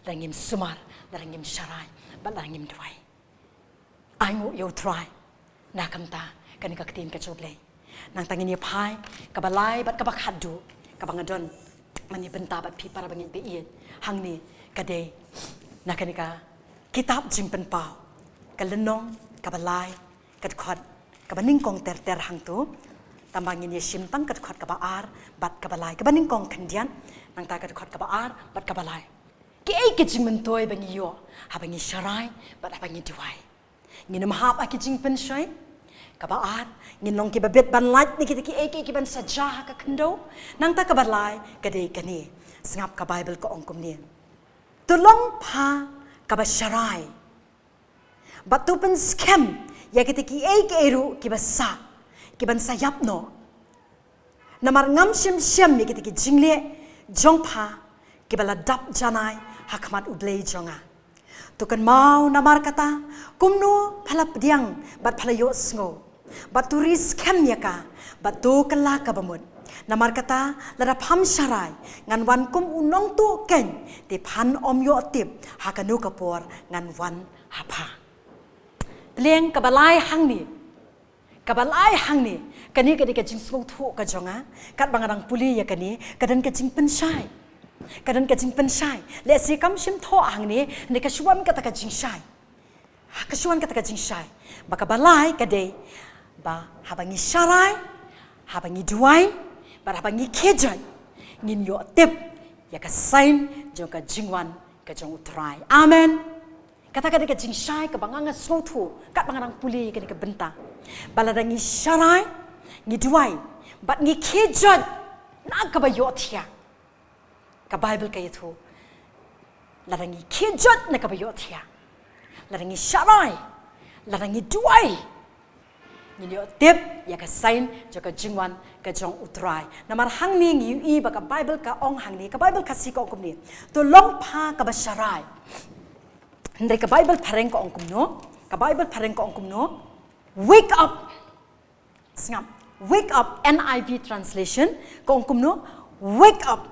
lada ngim sumar, lada ngim sharai, bad lada ngim duwai. Ai nguh ïa U Trai na ka bynta kane ka ktien ka jong U Blei. Nangta ngin ïa phai kaba lai bad kaba khatduh, kaba nga don ban ïa bynta bad phi para bangeit ba ïeit hangne, ka dei na kane ka kitab Jingpynpaw, ka lynnong kaba lai, ka dkhot kaba nyngkong ter ter hangto. Tangba ngin ïa shim tang ka dkhot kaba ar bad kaba lai, kaba nyngkong khyndiat, nangta ka dkhot kaba ar bad kaba lai. Kiei ki jingmyntoi ba ngi ïoh haba ngi sharai bad haba ngi duwai? Ngin ym hap ha ki jingpynshoi. Kaba ar, ngin long kiba bit ban lait na kita kiei kiei kiban sa jia ha ka khyndew. Nangta kaba lai ka dei kane. Sngap, ka Baibl ka ong kumne: To long pha kaba sharai, bad to pynskhem ïa kita kiei kiei ruh kiba sah, kiban sa ïap noh. Namar ngam shym shem ïa kita ki jingleh jong pha kiba la dap janai ha khmat U Blei jong nga. To kynmaw namar kata kumno pha la pdiang bad pha la ïohsngew, bad to ri skhem ïa ka, bad to kylla ka bamut. Namar kata, lada pham sharai, ngan wan kum u nongtuh keiñ, te phan ym ïoh tip ha kano ka por ngan wan ha pha. Pliang, kaba lai hangne, kaba lai hangne, kane ka dei ka jingsngewthuh ka jong nga. Katba nga dang pule ïa kane, ka don ka jingpynshai. Ka don ka jingpynshai. Lehse kam shym thoh hangne, hynrei ka shu wan kata ka jingshai. Ha, ka shu wan kata ka jingshai. Ba kaba lai ka dei ba haba ngi sharai, haba ngi duwai, bad haba ngi khie joit, ngin ïoh tip ïa ka sign jong ka jingwan ka jong U Trai. Amen. Kata ka dei ka jingshai kaba nga nga sngewthuh katba nga dang pule ïa kane ka bynta. Ba lada ngi sharai, ngi duwai, bad ngi khie joit na kaba ïohthiah, ka Baibl ka ïathuh, lada ngi khie joit na kaba ïohthiah, lada ngi sharai, lada ngi duwai, ngin ïoh tip ïa ka sign jong ka jingwan ka jong U Trai. Namar hangne ngi ïohi ba ka Baibl ka ong hangne, ka Baibl Khasi ka ong kumne: To long pha kaba sharai. Hynrei ka Baibl Phareng ka ong kumno? Ka Baibl Phareng ka ong kumno? Wake up. Sngap. Wake up, N I V translation ka ong kumno? Wake up.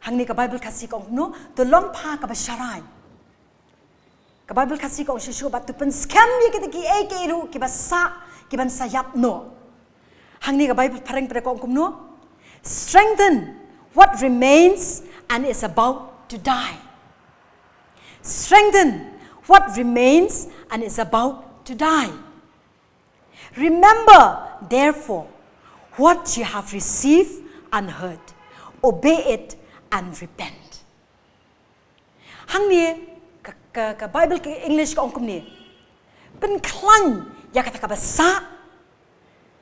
Hangne ka Baibl Khasi ka ong kumno? To long pha kaba sharai. Ka Baibl Khasi ka ong shuh shuh, bad to pynskhem ïa kita kiei kiei ruh kiba sah, kiban sa ïap noh. Hangne ka Baibl Phareng pat ka ong kumno? Strengthen what remains and is about to die. Strengthen what remains and is about to die. Remember, therefore, what you have received and heard. Obey it and repent. Hangne ka, ka, ka Baibl ka English ka ong kumne: Pynkhlaiñ ïa kata kaba sah,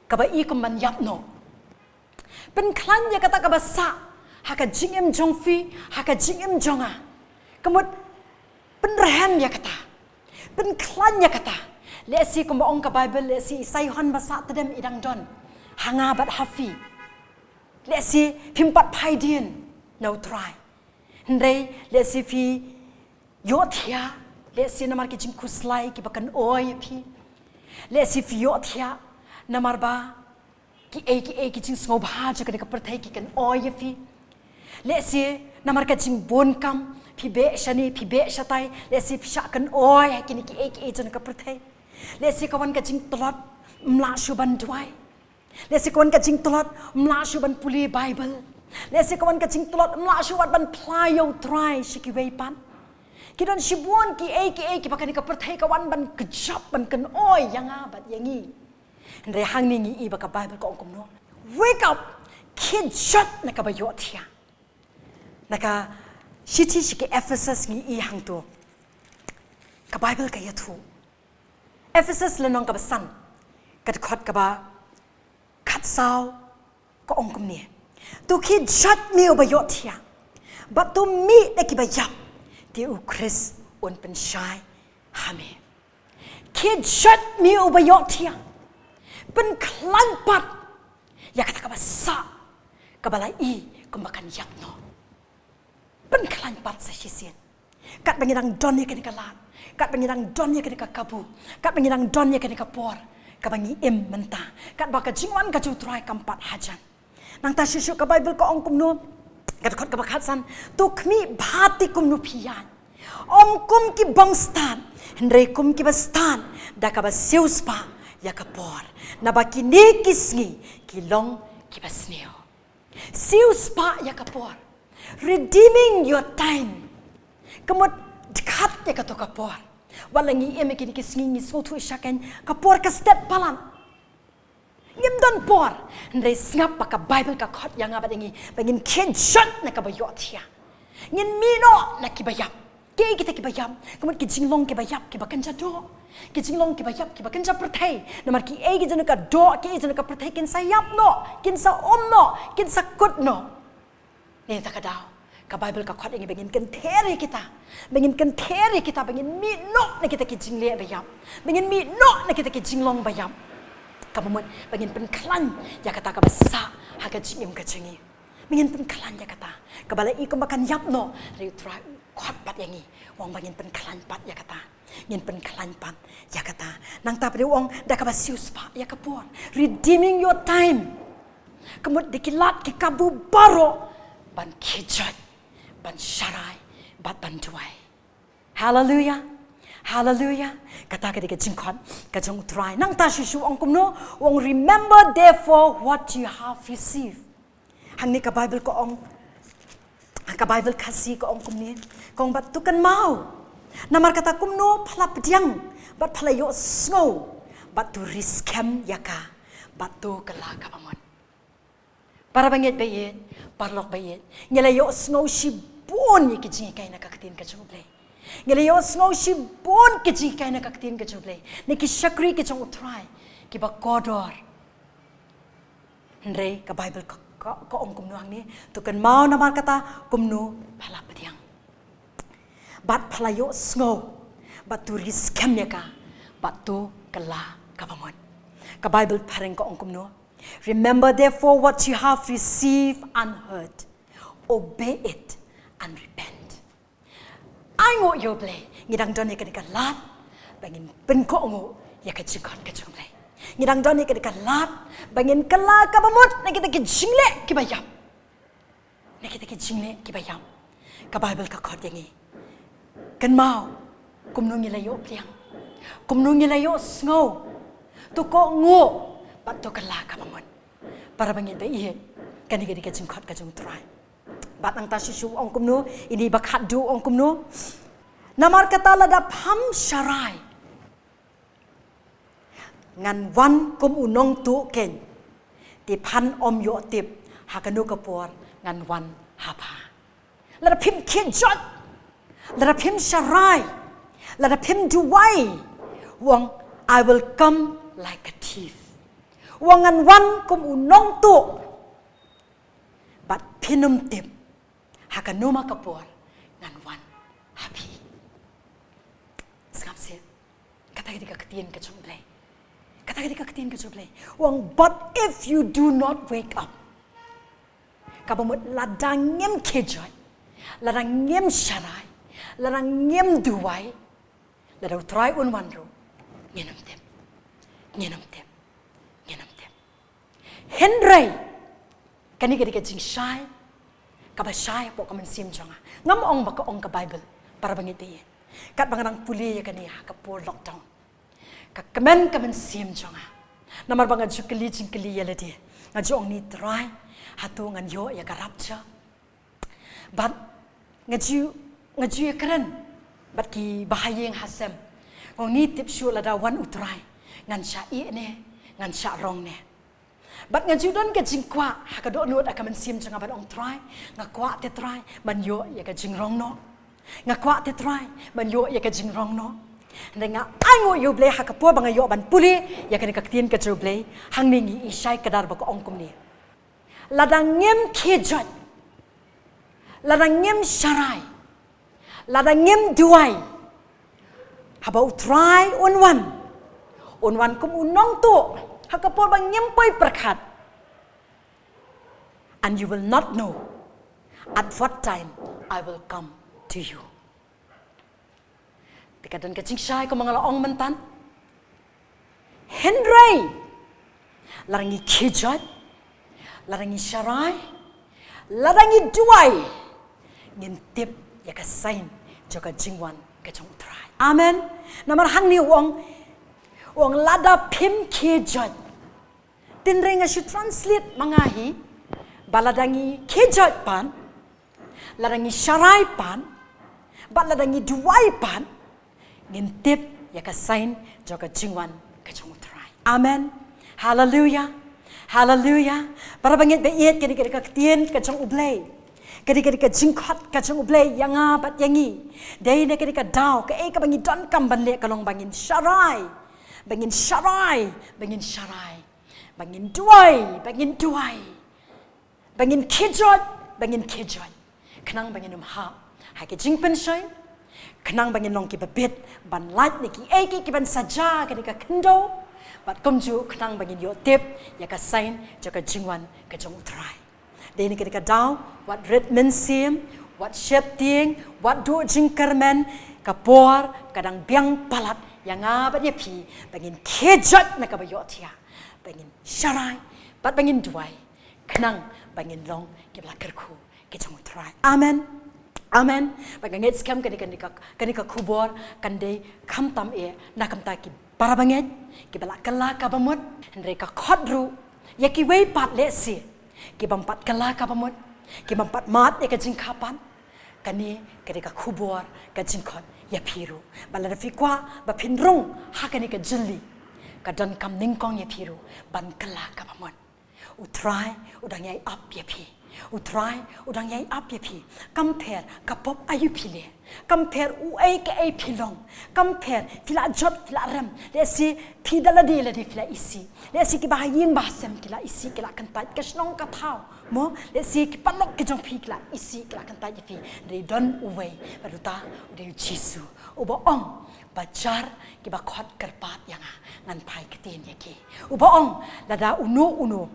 kaba i kum ban ïap noh. Pynkhlaiñ ïa kata kaba sah ha ka jingim jong phi, ha ka jingim jong nga. Ka mut, pynrhem ïa kata. Pynkhlaiñ ïa kata. Lehse kumba ong ka Baibl, lehse i Saihon ba sah tdem i dang don ha nga bad ha phi. Lehse phim pat phai dien na U Trai. Hynrei lehse phi ïohthiah, lehse namar ki jingkhuslai kiba kynoi ïa phi. Lehse phi ïohthiah namar ba kiei kiei ki jingsngewbha jong kane ka pyrthei ki kynoi ïa phi. Lehse namar ka jingbun kam, phi beh shane, phi beh shatai, lehse phi shah kynoi ha kine kiei kiei jong ka pyrthei. Lehse ka wan ka jingtlot, ym lah shuh ban duwai. Lehse ka wan ka jingtlot, ym lah shuh ban pule Baibl. Lehse ka wan ka jingtlot, ym lah shuh wat ban phla ïa U Trai sha kiwei pat. Ki don shibun kiei kiei kiba kane ka pyrthei ka wan ban kjap, ban kynoi ïa nga bad ïa ngi. Hynrei hangne ngi i ba ka Baibl ka ong kumno? Wake up, khie joit na kaba ïohthiah. Na ka shithi sha ki Ephesus ngi i hangto, ka Baibl ka ïathuh. Ephesus lynnong kaba san, ka dkhot kaba khatsaw, ka ong kumne: To khie joit me uba ïohthiah, bad to mih da kiba ïap, te U Khrist un pynshai ha me. Khie joit me uba ïohthiah. Pynkhlaiñ pat ïa kata kaba sah, kaba la i kumba kan ïap noh. Pynkhlaiñ pat sa shisien. Katba ngi dang don ïa kane ka lad, katba ngi dang don ïa kane ka kabu, katba ngi dang don ïa kane ka por, kaba ngi im mynta, katba ka jingwan ka jong U Trai kam pat hajan. Nangta shuh shuh ka Baibl ka ong kumno, ka dkhot kaba khatsan, to khmih bha te kumno phi ïaid. Ym kum ki bym stad, hynrei kum kiba stad, da kaba siewspah ïa ka por. Naba kine ki sngi ki long kiba sniew. Siewspah ïa ka por. Redeeming your time. Ka mut dkhat ïa kato ka por. Wat la ngi im ïa kine ki sngi ngi sngewthuh sha kein, ka por ka stet palat. Ngim don por. Hynrei sngap ba ka Baibl ka khot ïa nga bad ïa ngi ba ngin khie jot na kaba ïohthiah. Ngin mih noh na kiba ïap. Kiei kita kiba ïap? Ka mut ki jinglong kiba ïap kiba kynja doh. Ki jinglong kiba ïap kiba kynja pyrthei. Namar kiei ki jong ka doh, kiei ki jong ka pyrthei kin sa ïap noh, kin sa um noh, kin sa kut noh. Nangta ka daw ka Baibl ka khot ïa ngi ba ngin kynther ïa kita, ba ngin kynther ïa kita, ba ngin mih noh na kita ki jingleh ba ïap, ba ngin mih noh na kita ki jinglong ba ïap. Kaba mut ba ngin pynkhlaiñ ïa kata kaba sah ha ka jingim ka jong ngi. Ba ngin pynkhlaiñ ïa kata kaba la i kumba kan ïap noh, hynrei U Trai u khot pat ïa ngi, u ong ba ngin pynkhlaiñ pat ïa kata. Ngin pynkhlaiñ pat ïa kata. Nangta pat u ong da kaba siewspah ïa ka por. Redeeming your time. Ka mut da ki lad ki kabu baroh ban khie jot, ban sharai bad ban duwai. Haleluia. Haleluia. Kata ka dei ka jingkhot ka jong U Trai. Nangta shuh shuh u ong kumno? U ong, remember therefore what you have received. Hangne ka Baibl ka ong, ka Baibl Khasi ka ong kumne, ka ong, bad to kynmaw namar kata kumno pha la pdiang bad pha la ïohsngew, bad to ri skhem ïa ka, bad to kylla kaba mut. Para bangeit baieit, paralok baieit, ngi la ïohsngew shibun ïa ki jinghikai na ka ktien ka jong U Blei. Ngi la ïohsngew shibun ki jinghikai na ka ktien ka jong U Blei, na ki shakri ki jong U Trai kiba kordor. Hynrei ka Baibl ka, ka, ka ong kumno hangne, to kynmaw namar kata kumno pha la pdiang bad pha la ïohsngew, bad to ri skhem ïa ka, bad to kylla kaba mut. Ka Baibl phareng ka ong kumno? Remember therefore what you have received and heard, obey it and repent. Ai nguh ïa U Blei, ngi dang don ïa kane ka lad ba ngin pynkohnguh ïa ka jingkhot ka jong U Blei. Ngi dang don ïa kane ka lad ba ngin kylla kaba mut na kita ki jingleh kiba ïap. Na kita ki jingleh kiba ïap. Ka Baibl ka khot ïa ngi, kynmaw kumno ngi la ïoh pdiang, kumno ngi la ïohsngew, to kohnguh bad to kylla kaba mut. Para bangeit baieit, kane ka dei ka jingkhot ka jong U Trai. Bad nangta shuh shuh u ong kumno, ine ba khatduh u ong kumno? Namar kata lada pham sharai, ngan wan kum u nongtuh keiñ, te phan ym ïoh tip ha kano ka por ngan wan ha pha. Lada phim khie jot, lada phim sharai, lada phim duwai, u ong, I will come like a thief. U ong ngan wan kum u nongtuh, bad phin ym tip ha kano ma ka por ngan wan ha phi. Sngap seh. Kata ka dei ka ktien ka jong U Blei. Kata ka dei ka ktien ka jong U Blei. U ong, but if you do not wake up. Kaba mut lada ngim khie jot, lada ngim sharai, lada ngim duwai, lada U Trai un wan ruh, ngin ym tip. Ngin ym tip. Ngin ym tip. Hynrei kane ka dei ka jingshai kaba shai hapoh ka mynsiem jong nga. Ngam ong ba ka ong ka Baibl, para bangeit baieit. Katba nga dang pule ïa kane ha ka por lockdown, ka kmen ka mynsiem jong nga. Namar ba nga ju kylli jingkylli ïa lade. Nga ju ong, ni Trai, hato ngan ïoh ïa ka rapture? Bad nga ju, nga ju ïakren bad ki bahaïing hasem. Nga ong, ni tip shuh lada wan U Trai, ngan shah ïeh ne, ngan shah rong ne? Bad nga ju don ka jingkwah ha ka dohnud ha ka mynsiem jong nga ban ong, Trai, nga kwah te Trai ban ïoh ïa ka jingrong noh. Nga kwah te Trai ban ïoh ïa ka jingrong noh. Hynrei nga ai nguh ïa U Blei ha ka por ba nga ïoh ban pule ïa kane ka ktien ka jong U Blei, hangne ngi i shai kdar ba ka ong kumne. Lada ngim khie jot, lada ngim sharai, lada ngim duwai, haba U Trai un wan, un wan kum u nongtuh ha ka por ba ngim poi pyrkhat. And you will not know at what time I will come to you. Te ka don ka jingshai, kumba nga la ong mynta, Hynrei lada ngi khie joit, lada ngi sharai, lada ngi duwai, ngin tip ïa ka sign jong ka jingwan ka jong U Trai. Amen. Namar hangne u ong, u ong lada phim khie joit. Tynrai nga shu translate ma nga hi ba lada ngi khie joit pat, lada ngi sharai pat, bad lada ngi duwai pat, ngin tip ïa ka sign jong ka jingwan ka jong U Trai. Amen. Haleluia. Haleluia. Para bangeit ba ïeit, kane ka dei ka ktien ka jong U Blei. Kane ka dei ka jingkhot ka jong U Blei ïa nga bad ïa ngi. Dei na kane ka daw, kaei kaba ngi donkam ban leh ka long ba ngin sharai, ba ngin sharai, ba ngin sharai, ba ngin duwai, ba ngin duwai, ba ngin khie joit, ba ngin khie joit, khnang ba ngin ym hap ha ki jingpynshoi, khnang ba ngin long kiba bit ban lait na kiei kiei kiban sa jia ha kane ka khyndew, bad kumjuh khnang ba ngin ïoh tip ïa ka sign jong ka jingwan ka jong U Trai. Dei na kane ka daw, wat rit mynsiem, wat sheptieng, wat duh jingkyrmen, ka por ka dang biang palat ïa nga bad ïa phi ba ngin khie joit na kaba ïohthiah, ba ngin sharai bad ba ngin duwai, khnang ba ngin long kiba la kyrkhu ki jong U Trai. Amen. Amen. Ba nga ngeit skhem kane, kane ka, kane ka khubor kan dei khamtam eh na ka bynta ki para bangeit kiba la kylla kaba mut, hynrei ka khot ruh ïa kiwei pat lehse ki bym pat kylla kaba mut, ki bym pat mad ïa ka jingkha pat. Kane ka dei ka khubor ka jingkhot ïa phi ruh, ba lada phi kwah ba phin rung ha kane ka jylli, ka donkam nyngkong ïa phi ruh ban kylla kaba mut. U Trai u dang ïai ap ïa phi. U Trai u dang ïai ap ïa phi. Kam pher ka pop aïu phi leh, kam pher uei kaei phi long, kam pher phi la jot phi la rem, lehse phi da lade lade phi la isih, lehse kiba ha ïing ba ha sem ki la isih, ki la kyntait, ka shnong ka thaw, mo, lehse ki paralok ki jong phi ki la isih, ki la kyntait ïa phi. Hynrei don uwei bad uta u dei U Jisu, uba ong ba jar kiba khot kyrpad ïa nga, ngan phai ktien ïa ki. Uba ong lada uno uno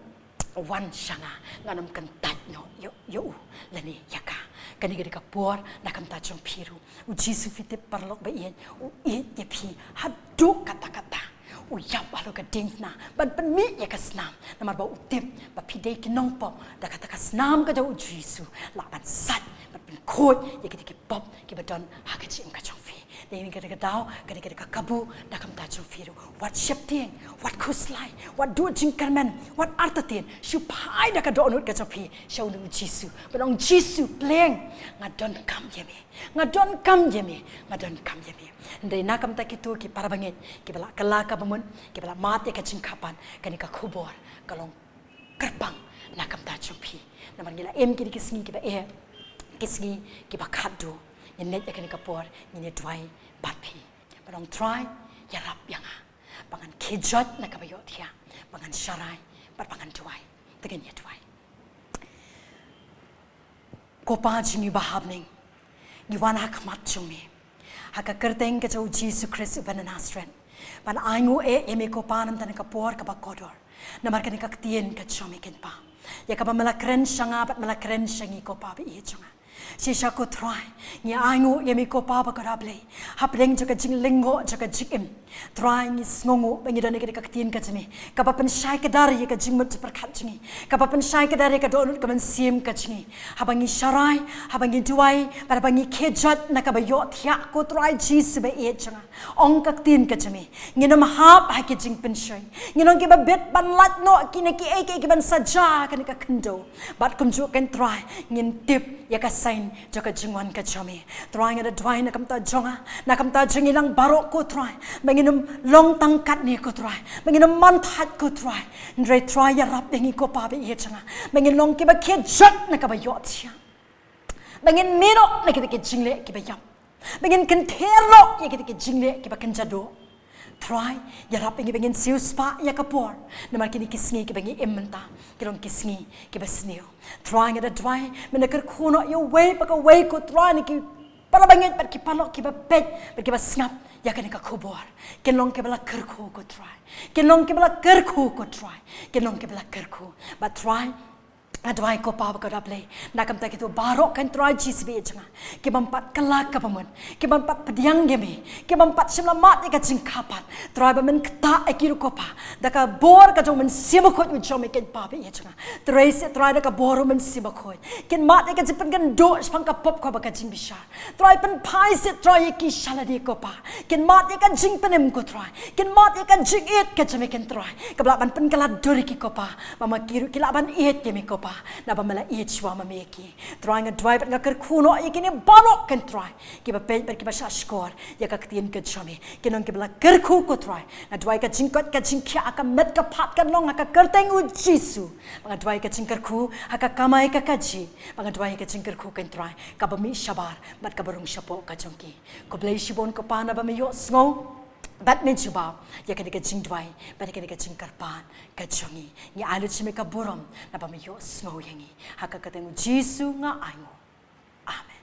u wan sha nga, ngan ym kyntait noh ïa, ïa u lane ïa ka. Kane ka dei ka por na ka bynta jong phi ruh. U Jisu, phi tip paralok ba ïeit, u ïeit ïa phi haduh katta katta. U ïap halor ka diengphna ban pynmih ïa ka snam, namar ba u tip ba phi dei ki nongpop. Da kata ka snam ka jong U Jisu lah ban sait bad pynkhuid ïa kita ki pop kiba don ha ka jingim ka jong phi. Dei na kane ka daw, kane ka dei ka kabu na ka bynta jong phi ruh. Wat sheptieng, wat khuslai, wat duh jingkyrmen, wat artatien. Shu phai da ka dohnud ka jong phi sha une U Jisu, ban ong, Jisu, pleng, nga donkam ïa me, nga donkam ïa me, nga donkam ïa me. Hynrei na ka bynta kito ki para bangeit kiba la kylla kaba mut, kiba la mad ïa ka jingkha pat, kane ka khubor ka long kyrpang na ka bynta jong phi. Namar ngi la im kine ki sngi kiba eh, ki sngi kiba khatduh. Ngin leit ïa kane ka por, ngin ïa duwai bad phi. Ban ong, Trai, ïarap ïa nga ba ngan khie joit na kaba ïohthiah, ba ngan sharai bad ba ngan duwai. Te ngin ïa duwai. Ko Pa jong ngi ba ha bneng, ngi wan ha khmat jong me ha ka kyrteng ka jong U Jisu Khrist uba na Nasareth, ban ainguh eh ïa me, ko Pa, na ka bynta kane ka por kaba kordor. Namar kane ka ktien ka jong me, kynpa, ïa kaba me la kren sha nga bad me la kren sha ngi, ko Pa ba ïeit jong nga. Shisha, ko Trai, ngi ainguh ïa me, ko Pa ba kordor Blei, hapdeng jong ka jinglyngngoh jong ka jingim. Trai, ngi sngewnguh ba ngi don ïa kane ka ktien ka jong me, kaba pynshai kdar ïa ka jingmut jingpyrkhat jong ngi, kaba pynshai kdar ïa ka dohnud ka mynsiem ka jong ngi. Haba ngi sharai, haba ngi duwai, bad haba ngi khie joit na kaba ïohthiah, ko Trai Jisu ba ïeit jong nga, ong ka ktien ka jong me, ngin ym hap ha ki jingpynshoi. Ngin long kiba bit ban lait noh ki na kiei kiei kiban sa jia ha kane ka khyndew. Bad kumjuh, ko Trai, ngin tip ïa ka sign jong ka jingwan ka jong me. Trai, nga da duwai na ka bynta jong nga, na ka bynta jong ngi lang baroh, ko Trai, ba ngin ym long tang katne, ko Trai, ba ngin ym man thait, ko Trai. Hynrei Trai, ïarap ïa ngi, ko Pa ba ïeit jong nga, ba ngin long kiba khie joit na kaba ïohthiah, ba ngin mih noh na kita ki jingleh kiba ïap, ba ngin kynther noh ïa kita ki jingleh kiba kynja doh. Trai, ïarap ïa ngi ba ngin siewspah ïa ka por, namar kine ki sngi kiba ngi im mynta ki long ki sngi kiba sniew. Trai, nga da duwai, men da kyrkhu noh ïa uwei pa kawei, ko Trai, na ki para bangeit bad ki paralok kiba peit bad kiba sngap ïa kane ka khubor. Kin long kiba la kyrkhu, ko Trai. Kin long kiba la kyrkhu, ko Trai. Kin long kiba la kyrkhu. Bad Trai, Nga duwai ko Pa ba ka da Blei, na ka bynta kito baroh ko Trai Jisu ba ïeit jong nga, ki bym pat kylla ka bamut, ki bym pat pdiang ïa me, ki bym pat shim la mad ïa ka jingkyrpad. Trai, ba men ktah ïa ki ruh ko Pa da ka bor ka jong u Mynsiem Bakhuid u jong me ko Pa ba ïeit jong nga. Trei seh Trai da ka bor u Mynsiem Bakhuid kin mad ïa ka jingpynkynduh shaphang ka pop ko bad ka jingbishar. Trai, pynphai seh Trai ïa ki sha lade ko Pa, kin mad ïa ka jingpynim ko Trai, kin mad ïa ka jingïeit ka jong me ko Trai, kaba lah ban pynkylla dur ïa ki ko Pa, ba ma ki ruh ki lah ban ïeit ïa me ko Pa, naba me la ïeit shuwa ma me ïa ki. Trai, nga duwai bad nga kyrkhu noh ïa kine baroh ko Trai, kiba peit bad kiba shahshkor ïa ka ktien ka jong me, kin long kiba la kyrkhu ko Trai. Nga duwai ka jingkoit ka jingkhiah ha ka met ka phad kan long ha ka kyrteng u Jisu. Ba nga duwai ka jingkyrkhu ha ka kamai ka kajih, ba nga duwai ka jingkyrkhu ko Trai kaba mih shabar bad kaba rung shapoh ka jong ki. Khublei shibun ko Pa naba me ïohsngew bad me jubab ïa kane ka jingduwai bad ïa kane ka jingkyrpad ka jong ngi. Ngi ai lut sha me ka burom naba me ïohsngew ïa ngi. Ha ka kyrteng u Jisu nga ai nguh. Amen.